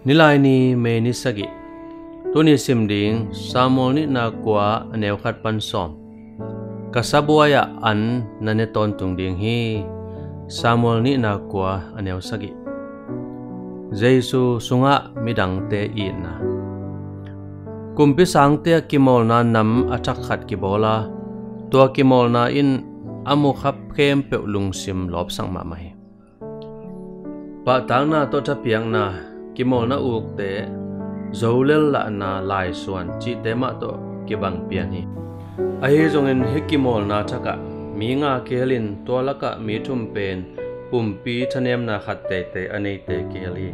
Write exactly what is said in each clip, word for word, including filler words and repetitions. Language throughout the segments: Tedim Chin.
Nilaini, May ni sagih. Tuni sim ding Samuel nihna kua, a neu khat pan sawm. Ka sabuai ah an na ne tawntung ding hi. Samuel nihna kua, a neu sagih. Jesu sungah midangte itna. Kumpi sangte a kimawlna nam a thak khat kibawl a, tua kimawlna in a mukhap khempeuh lungsim lawpsak mahmah hi. Pahtakna tawh thapiakna, kimawlna ukte, zolel lahna, laisuan cihte mah tawh kibang pian hi. Ahi zongin hih kimawlna thakah mi nga kihelin, tua lakah mi thum pen pumpi thanemna khat teitei a neite kihel hi.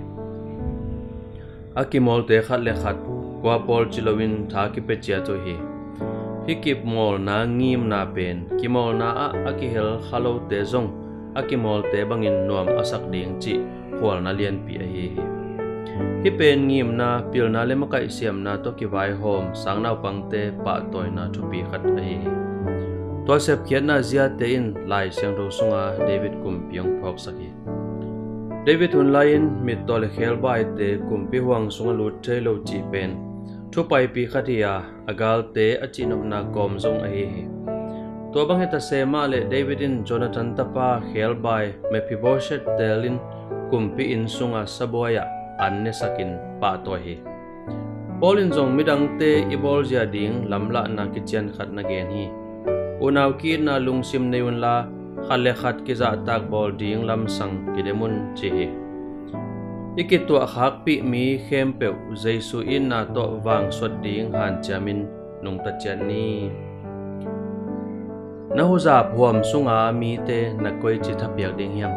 A kimawlte khat le khat kua pawl ci loin tha kipia ciat uh hi. Hih kimawlna ngimna pen kimawlna ah a kihel khalote zong a kimawlte bangin nuam a sak ding cih khualna lianpi ahi hi. Hih pen ngimna, pilna le makaih siamna tawh kivaihawm sangnaupangte pahtawina thupi khat ahi hi. Tua sepkhiatna ziate in Lai Siangtho sunga David kumpi hong phawksak hi. David hun lai-in mittaw le khebaite kumpi huang sungah lut thei lo cih pen thu paipi khat hi a, a galte a cihnopna kawm zong ahi hi. Tua bang hi ta se mah leh David in Jonathan tapa khebai Mephibosheth telin kumpi inn sunga sabuai ah an nesakin pahtawi hi. Paul in zong midangte i bawlzia ding lamlahna kician khat na gen hi. Unau ki-itna lungsim nei unla, khat le khat kizahtak bawl ding lamsang kidem un ci hi. I kituahkhakpih mi khempeuh Jesu itna tawh vangsuat ding hanciamin nungta ciat ni. Na huzap huam sunga mite na koici thapiak ding hiam?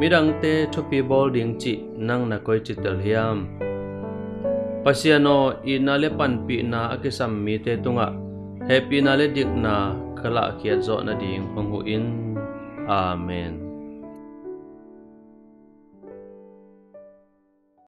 Midangte thupi bawl ding cih nang na koici tel hiam? Pasian aw, itna le panpihna a kisam mite tungah hehpihna le dikna ka lahkhiat zawh nading hong huh in. Amen.